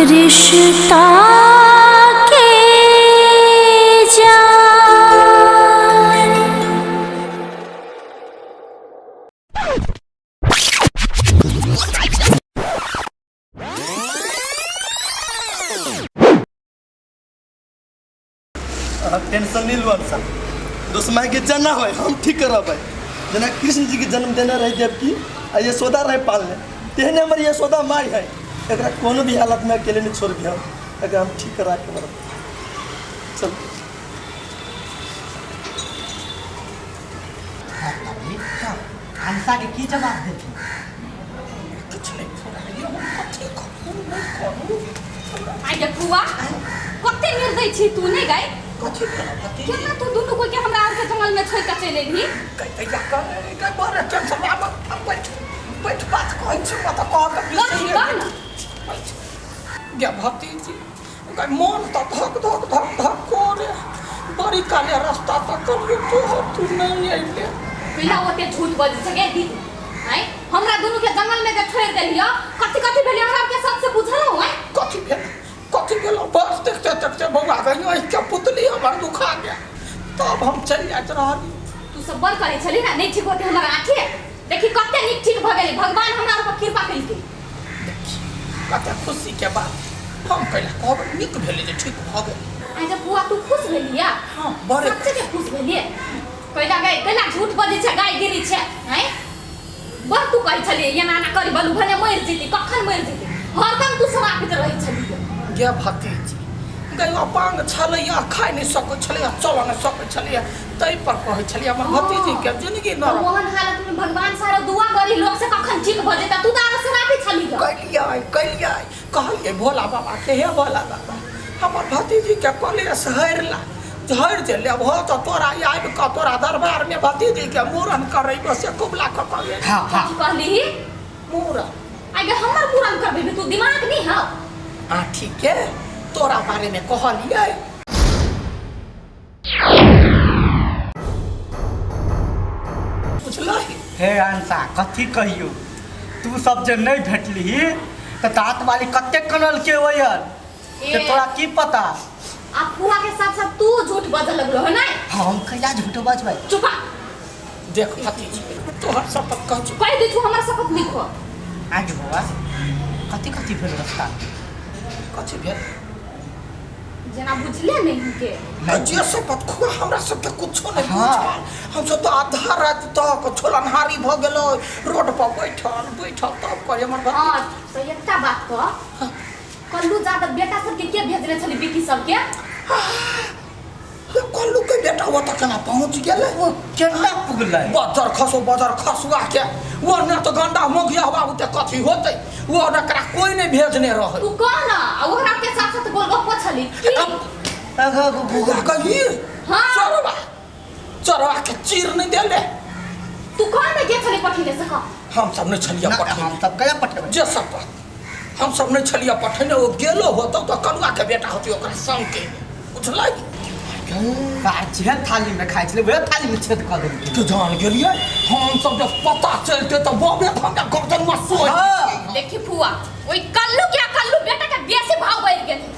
रिश्ता के जान। अहाँ टेंशन नहीं लू अंशा, दोस्त मायके जना होय हम ठीक करबै। जेना कृष्ण जी के जन्म देने रहे देवकी आ यशोदा रहे पालने, तेहने हमर यशोदा माय है। एकरा कोनो भी हालत में अकेले नहीं छोड़बी हम, एकरा हम ठीक करा के मरब। चल अंशा के की जवाब देती? किछु नहि फुराइए, हम कथी कहू नहि कहू। आइ गे फुआ, कते निर्दय छी तू नहि गई? कथी भेल भतीजी? केना तू दुनू कोई के हमरा आर के जंगल में छोड़ के चलि एलही? कहिया कह बड़ टेंशन में आब। बैठ बैठ, बात कहै छी मत कह के कथी बिसरिए कह न। बैठ गे भतीजी। गे मोन तऽ धक धक धक धक करे, बड़ी काले रास्ता तकलियो तोहर, तू नहि अयले। बिना ओते झूठ बजै छै गे दीदी। आँय, हमरा दुनू के जंगल में जे छोड़ देलियो, कथी कथी भेलै हमरा के सबसे बुझल हो? आँय कथी भेल, कथी भेल? बस देखते देखते बौआ गई आँखि के पुतली हमर दुखा गया, तब हम चलि जाइत रहली। तू सब बड़ करै छली ना, नहीं ठीक होते हमर आँखि, देखी कते नीक ठीक भऽ गेलै, भगवान हमरा ऊपर कृपा केलकै। देखी कते खुशी के बात, हम कैला कहबै नीक भेलै जे ठीक भऽ गेल। आइ जब बुआ तू खुश भेलिया? हाँ, बड़े सच्चे के खुश भेलिए? कैला गई, कैला झूठ बजै छै, गाय गिरी छै? आँय बड़ तू कहै छलियै एना एना करी बलू भने मरि जेती, कखन मरि जेती, हरदम तू शरापित रहै छलियै। गे भतीजी गै, अपांग छलैया, खाइ नहि सकै छलैया, चलऽ नहि सकै छलैया, ताहि पर कहै छलियै हमर भतीजी के जिंदगी तऽ नरक। ओहन हालत में भगवान सारा दुआ करी लोग से कखन ठीक भऽ जेता, तू तऽ आरो शरापित छली। कैलियै कैलियै, कहलियै भोला बाबा के, हे भोला बाबा हमर भतीजी के कलेश हरि ला, झड़ि जे लेबहो तऽ तोरा आबि कऽ तोरा दरबार में भतीजी के मूड़न करेबो से कबुला कऽ कऽ हाँ हाँ। कथी कहली? मूड़न। आगे हमर मूड़न करबेबी तू? दिमाग नहीं हौ? आँखि के तोरा बारे में कहलियै बुझलही? हे अंशा, कथी कहियौ, तू सब जे नहीं भेटलिही तऽ दाँत वाली कते कनल के ओयल ते तोरा की पता? आ फुआ के साथ साथ तू झूठ बजऽ लगलो है नहीं? हम कैला झूठ बजबै? चुपा। देख भतीजी, तोहर शपथ कह चुका। कहि दै छु हमर शपथ लिखो। आज बौआ कथी कथी भेल रास्ता? कथी भेल जेना बुझले नहीं के। जे शपथ खुआ हमरा सबके कुछो नहीं हाँ। बुझल, हम सब तऽ आधा राति तक छोलनहारी भऽ गेलै रोड पर बैठल बैठल, तब करे हमर भतीजी। हाँ तो एकटा बात कह, कल्लू जादव बेटा सबके के भेजने छली बिकी सबके? ये कल्लू के बेटा ओतऽ केना पहुँच गेलै? ओ केना पुगलै? बजर खसो बजर खसुआ के, वो ने तऽ गंडा मोगिया बाबू ते कथी होतै, वो ओकरा कोई नहीं भेजने रहै। तू कह ना, आ ओकरा के साथ साथ गोलगप्पो छली की? बुआ कही। हाँ। चोरवा चोरवा के चीर नहीं देले। तू कह ना, के छली पठेले से कह। हम सब नहीं छलिया ना, पठेने। हम सब कया पठेबै? जे सब बात हम सब नहीं छलिया पठेने, ओ गेलो होतौ तऽ कलुआ के बेटा होतै ओकरा संग के, बुझलै? जेहन थाली में खाइ छलै वएह थाली में छेद कऽ देलकै। के जान गेलियै हम सब जब पता चलते तऽ बाबे हमरा गर्दन में सोइ। हाँ। देखी फुआ, ओई कल्लू के कल्लू बेटा के बेसी भाव बढ़ि गेलै,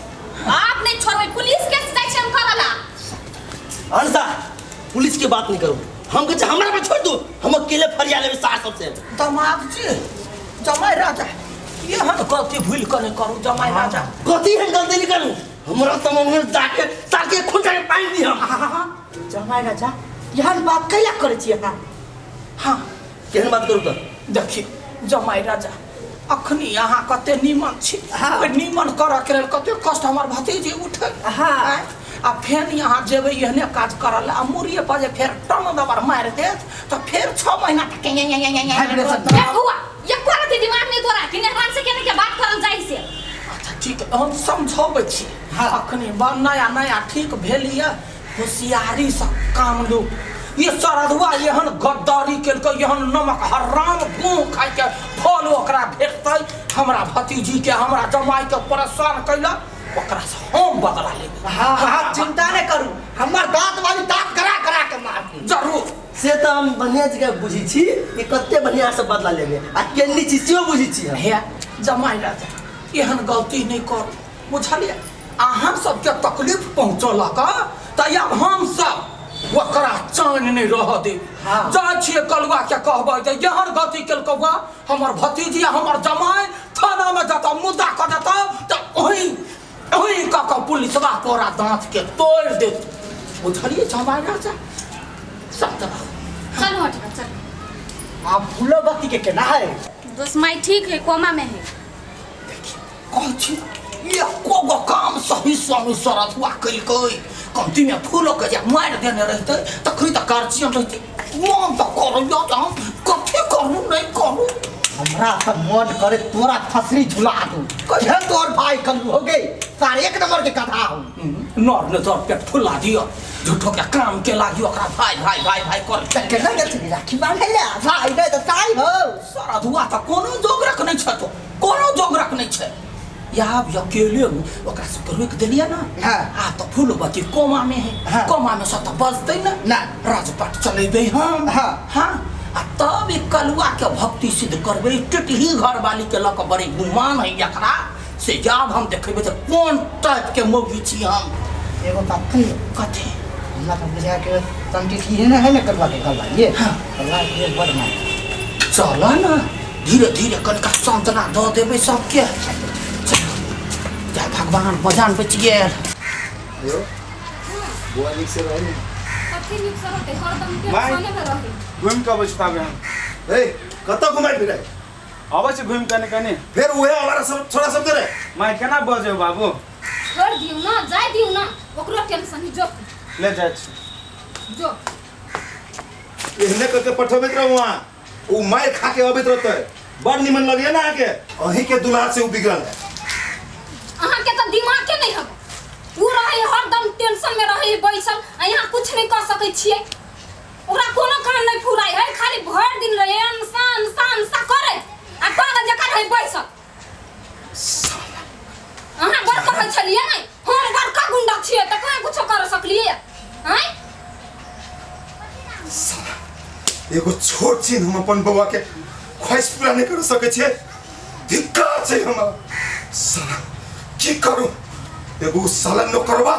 आप नहीं छोड़बै, पुलिस केस जाइ छै हम करला। अंशा, पुलिस के बात नहीं करो, हम कहै छै हमरा पर छोड़ दू, हम अकेले फरिया लेबै सार सबसे। दमाद जी जमाई राजा, एहन गलती भूल कऽ नहि करू जमाई राजा। कथी एहन गलती नहीं करू? हमरा तऽ मन जाके ताके खून जाके पानि दी हम। जमाई राजा, एहन बात कैला करै छी अहाँ? हाँ। केहन बात करू तऽ? देखियौ जमाई राजा, अखनी अहाँ कते नीमन छी। हाँ। ओहि नीमन करऽ के लेल कते कष्ट हमर भतीजी उठै। हाँ। आँय? आ फेर यहाँ जेबै एहने काज करऽ लए आ मुड़िए पर जे फेर टन दबर मारि देत तऽ फेर 6 महीना तक Vibration। ए फुआ, एको रति दिमाग नहीं तोरा कि नेहवान से केने के बात करल जाइ से? अच्छा ठीक है, हम समझबै छी। हाँ। अखनी बा नया नया ठीक भेल यऽ, होशियारी से काम लू। ये सरदुआ एहन गद्दारी केलकै, एहन नमक हराम गुह खाइके फल ओकरा भेटतै। हमरा भतीजी के हमरा जमाई के परेशान कैलक, ओकरा से हम बदला लेबै। हाँ हाँ, चिंता नहीं करू, हमर दांत वाली दांत करा करा के मारती। जरूर। से तऽ हम बढ़िया जगह बुझै छी कि कते बढ़िया से बदला लेबै आ केने छी सेहो बुझै छी हम। हे जमाई राजा, एहन गलती नहि करू बुझलियै। अहाँ सबके तकलीफ पहुँचौलक तऽ आब हम सब ओकरा चैन नहि रहऽ देब। जाइ छियै कलुआ के कहबै जे एहन गलती केलकौ हमर भतीजी आ हमर जमाइ थानामे जतऽ मुद्दा कऽ देतौ तऽ ओही ओही कऽ कऽ पुलिसवा तोरा दाँतके तोड़ि देत बुझलियै जमाइ राजा सब तरह। चलू हट चल। आब फूलोबत्ती के केना है? दोस्त माई ठीक है, कोमा में है। कहै छी एको गो काम सही स्वामी सरधुआ केलकै। कमती में फूलो के जे मारि देने रहितै तखनी तऽ गार्जियन रहितै। मन तऽ करैया जे हम कथी करू नहि करू। हमरा तऽ मन करे तोरा फसरी झुला दू। कहे तोर भाई कल्लू हो गई सारे एक नंबर के कथा हो। नर ने तोर पेट फुला दियो झूठो के काम के लागी ओकरा भाई भाई भाई भाई कर। तऽ केना गेल छली राखी बान्है लए? भाई नहि तऽ ताई हो। सरधुआ तऽ कोनो जोगरक नहि छै, तो कोनो जोगरक नहि छै। आब अकेले ओकरा सबके रोकि देलियै ना। हाँ। आ तऽ फूलबती कोमा में है। हाँ। कोमा में से तऽ बजतै ना। ना। राजपाट चलेबै हम। हाँ। हाँ। आ तब ई कलुआ के भक्ति सिद्ध करबै। टिटही घरवाली के लऽ कऽ बड़ी गुमान है एकरा से। जाब हम देखेबै तऽ कोन टाइप के मौगी छी हम। एगो बात कहियौ? कथी? हमरा तऽ बुझा के तमटी ठीक ने है ने कलुआ के घरवाली ये। हाँ। कलुआ के बड़ मान। चल ना धीरे धीरे कनिका सांत्वना दऽ देबै सबके। जय भगवान बजान बचि गेल। यो बुआ नीक से रहे। कथी नीक से रहतै? हरदम माय। टेंशने में रहै। घुमि कऽ अबै छी ताबे हम। ए कतऽ घुमाइ फिराइ? अबै छी घुमि कनि कनि। फेर उहे हमारा सब छोरा सब दे रे। माय केना बजै बाबू? छोड़ दियौ ना, जाय दियौ ना, ओकरो टेंशन है। जो ले जाइ छी। जो एहने करके पठबैत रहू वहाँ, उ मार खा के अबैत रहतै। बड़ निमन लगैया ना अहाँके? अहीं के दुल्हा से उ बिगड़ल है। अहाँ के तऽ दिमाग के नहीं हब। उ रहे हरदम टेंशन में रहे बैसल आ यहाँ कुछ नहीं कर सकै छियै। ओकरा कोनो काम नहीं फुराय है, खाली भरि दिन रहे अनसा अनसा अनसा करे आ पागल जकाँ रहे बैसल। अहाँ बड़ कहै छलियै ने हम बड़का गुंडा छियै तऽ कहाँ कुछो कर सकलियै आँय? एगो छोट चीज हम अपन बौआ के ख्वाहिश पूरा नहीं कर सकै छियै। धिक्कार छै हमरा। साला की करू? एगो साला नौकरवा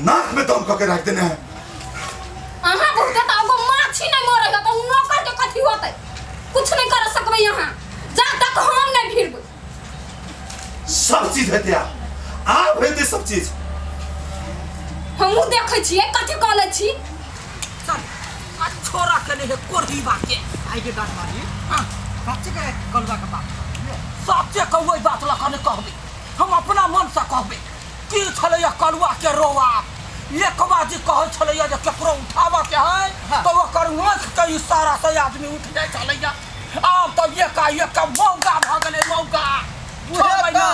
नाक में दम कऽ के राखि देने है। अहाँ बहुते तऽ एगो माछी नहीं मरै है तऽ उ नौकर के कथी होतै? कुछ नहीं कर सकबै अहाँ जा तक हम नहीं भिड़बै। सब चीज हेतै आब हेतै सब चीज। हमहूँ देखै छियै कथी कऽ लै छी। चल आ छोरा के नहीं है कोरही के। आई के डांट मारी। हाँ। सच्चे के कलुआ के बात। सच्चे के ओहि बात लऽ कऽ नहि कहबै, हम अपना मन से कहबै। की छलैया कलुआ के रोआ? एक बाजी कहै छलैया जे केकरो उठाबऽ के है हाँ। तऽ ओकर आँखि के इशारा से आदमी उठि जाइ छलैया। आब तऽ एकाएक मौगा भऽ गेलै मौगा। उहे तऽ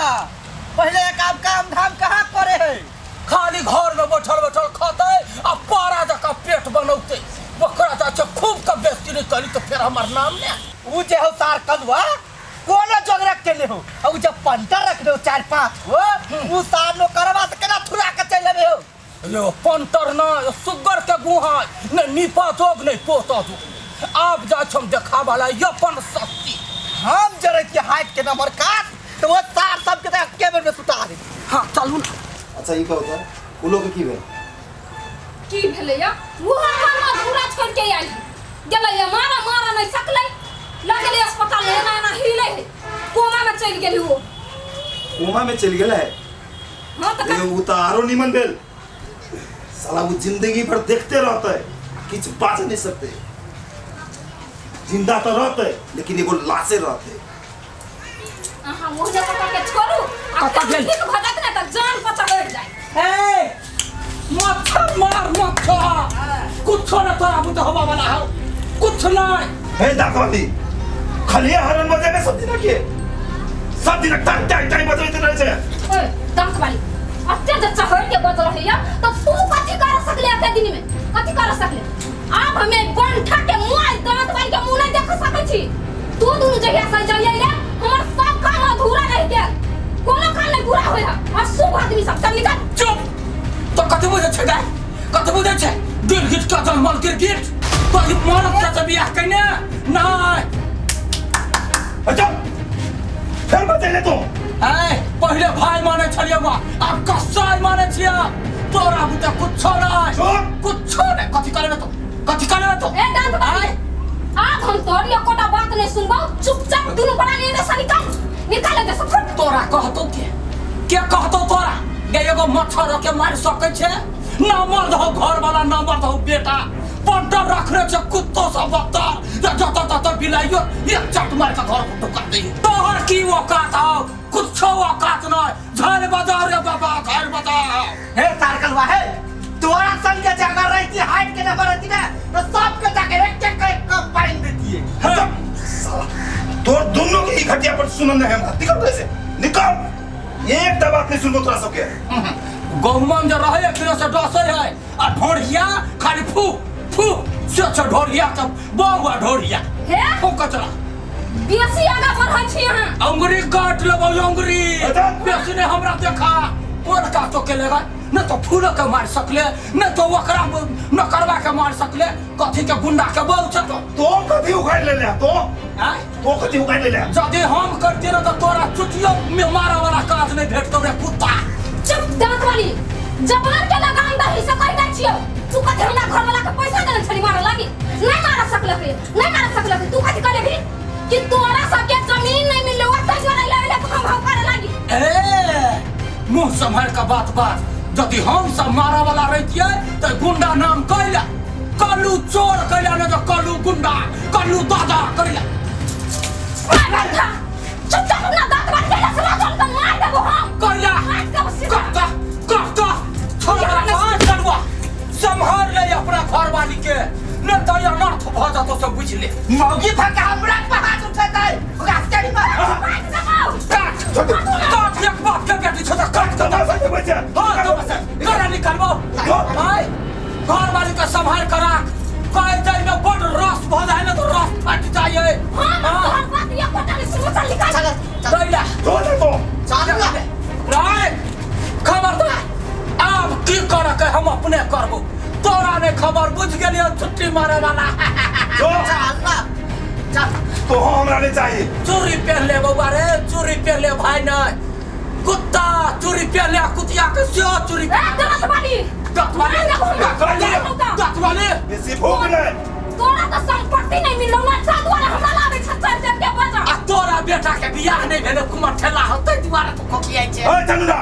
पहिले एक आब काम धाम कहाँ करे है? खाली घर में बैठल बैठल खतै आ पारा जकाँ पेट बनौतै। ओकरा तऽ अच्छा खूब के बेइज्जती नहि करी तऽ फेर हमर नाम ने। उ जे हो सार कलुआ कोनो जोग रख के ले हो आ उ जब पंटर रख दो 4-5 गो उ सार नो करवा से केना थुरा के चलि अबे हो? यो पंटर ना यो सुग्गर के गुहा ने नीपा जोग नहीं पोता जोग। आब जाइ छी हम देखाबऽ ला अपन शक्ति। हम जरै छियै हाइट के नंबर काट तऽ ओ सार सबके तऽ एके बेर में सुता दे। हाँ चलू ना। अच्छा ई कहू तऽ उ लोग के की भेल? की भेलैया? उहो काम अधूरा छोड़ के आयल है। गेलैया मारा मारा नहीं सकलै, लगलै अस्पताल में एना एना हिलै है, कोमा में चलि गेलै ओ। कोमा में चलि गेलै? हाँ तऽ उ तऽ आरो निमन भेल। साला वो जिंदगी भर देखते रहतै, किछु बाज नहीं सकते। जिंदा तऽ रहतै लेकिन एगो लाशे रहतै। अहाँ ओहने पकड़ के छोड़ू आ कतऽ गेल? ठीक भऽ जायत ने तऽ जान पर चढ़ि जाय। ए मच्छर मार मच्छर कुछो न तोरा बुते होबा वाला हौ, कुछ नहीं। हे दाखवाली खलिया हरन बजेबे सब दिन के सब दिन टाइम टाइम टाइम बजबैत रहै छै। ओए दाँत वाली अते जे चढ़ि के बजल रहैया तऽ तू कथी कर सकले एते दिन में? कथी कर सकले? आब हमे बंठा के मुँह दाँत वाली के मुँह नहीं देख सकै छी। तू दुनू जहिया से जइयै रे हमर सब काम अधूरा रहि गेल, कोनो काम नहीं पूरा होय है। और शुभ आदमी सब चल निकल। चुप तो कथी बुझै छै गाय? कथी बुझै छै? गिरगिट का जन्मल गिरगिट तो ई मरद से बियाह केने नहीं। अच्छा फिर बजेले तू। आय पहिले भाई माने छलियै बा आब कसाई माने छियै। तोरा बुते कुछो नहीं, कुछो नहीं। कथी करबे तो, कथी करबे तो? ए दांत बाली, आब हम तोरी एकोटा बात नहीं सुनबौ। चुपचाप दुनू प्राणी एने से निकाल, निकाल दे सब। तोरा कहतो के के कहतो तोरा गे एगो मच्छर के मार सकै छै? ना मर्द हो घर वाला, ना मर्द हो बेटा। पंटर रखने छै कुत्तो सब बत्तर, जत तत बिलाइयो एक चट मार के घर को टुका दे। तोहर की औकात हो? कुछो औकात नहीं। झाल बजाओ रे बाबा, झाल बजाओ। हे तारकलवा, हे तोरा संग के जगह रहती हाइट के नंबर रहती ना तो सबके जाके एक एक एक कप पानी देती है। साला तोर दोनों के घटिया पर सुनन नहीं हमरा। निकल ऐसे, निकल। एक बात नहीं सुनबो तोरा सबके। गहुमन जे रहे फिर से डसै है आ ढोरिया खाली फू फू से छ ढोरिया के बौआ ढोरिया हे फू कचरा बेसी आगा बढ़ै छी अहाँ। अंगुरी काट लेबो अंगुरी। बेसी ने हमरा देखा कोन का तो के लेगा न तो फूल के मार सकले, न तो ओकरा न करवा के मार सकले। कथी के गुंडा के बौ छ तो कथी उखाड़ ले ले तो? आय तो कथी उखाड़ ले ले? यदि हम करते न तो तोरा चुटियो में मारा वाला काज नहीं भेटतो रे कुत्ता। चुप दांत वाली, जबान के लगाम दही से कहि दै छियौ। तू कथी हमरा घर वाला के पैसा देने छली मारे लागी? नहीं मारा सकलक रे, नहीं मारा सकलक। तू कथी कहले भी कि तोरा सबके जमीन नहीं मिललो ओतै जोरे लेले तो हम करे लागी। ए मुंह संभाल के बात बात। यदि हम सब मारा वाला रहतियै त गुंडा नाम कैला, कल्लू चोर कैला, न तो कल्लू गुंडा, कल्लू दादा कैला। चुपचाप अपना दांत बात कैला सला चल त मार देबो हम कैला। कत्ता कत्ता छोड़ा छोड़वा, संभाल ले अपना घर वाली के, न तो अनर्थ भ जतो सब बुझ ले। मौगी फका हमरा पर हाथ उठेतै ओकरा चढ़ी पर काट काट एक बाप के बेटी छ त काट तो बच्चा। हां तो बस करा निकलबो। भाई घर वाली के संभाल कर राख, कह जाय में बड़ रस भ जाय न तो रस फट जाय। हां तोहर बात ये कोटा नहीं सुनबो, चल निकाल चल दैला तो चल राय। खबरदार आब की कर के हम अपने करबो, तोरा ने खबर बुझ गेलियो छुट्टी मारे वाला। चल ना चल तो हमरा ले चाहिए। चूड़ी पहन ले बउआ रे, चूड़ी पहन ले भाई नहीं कुत्ता चूड़ी पहन ले कुतिया के सेहो चूड़ी। ए दांत वाली, दांत वाली, दांत वाली बेसी भूख नहीं। तोरा तो संपत्ति नहीं मिललो ना, ता दुआरे हमरा लाबै छ चल चल के बजा। आ तोरा बेटा के बियाह नहीं भेलो कुमर ठेला होतै दुआरे तो खोखियाइ छै। ए चंदा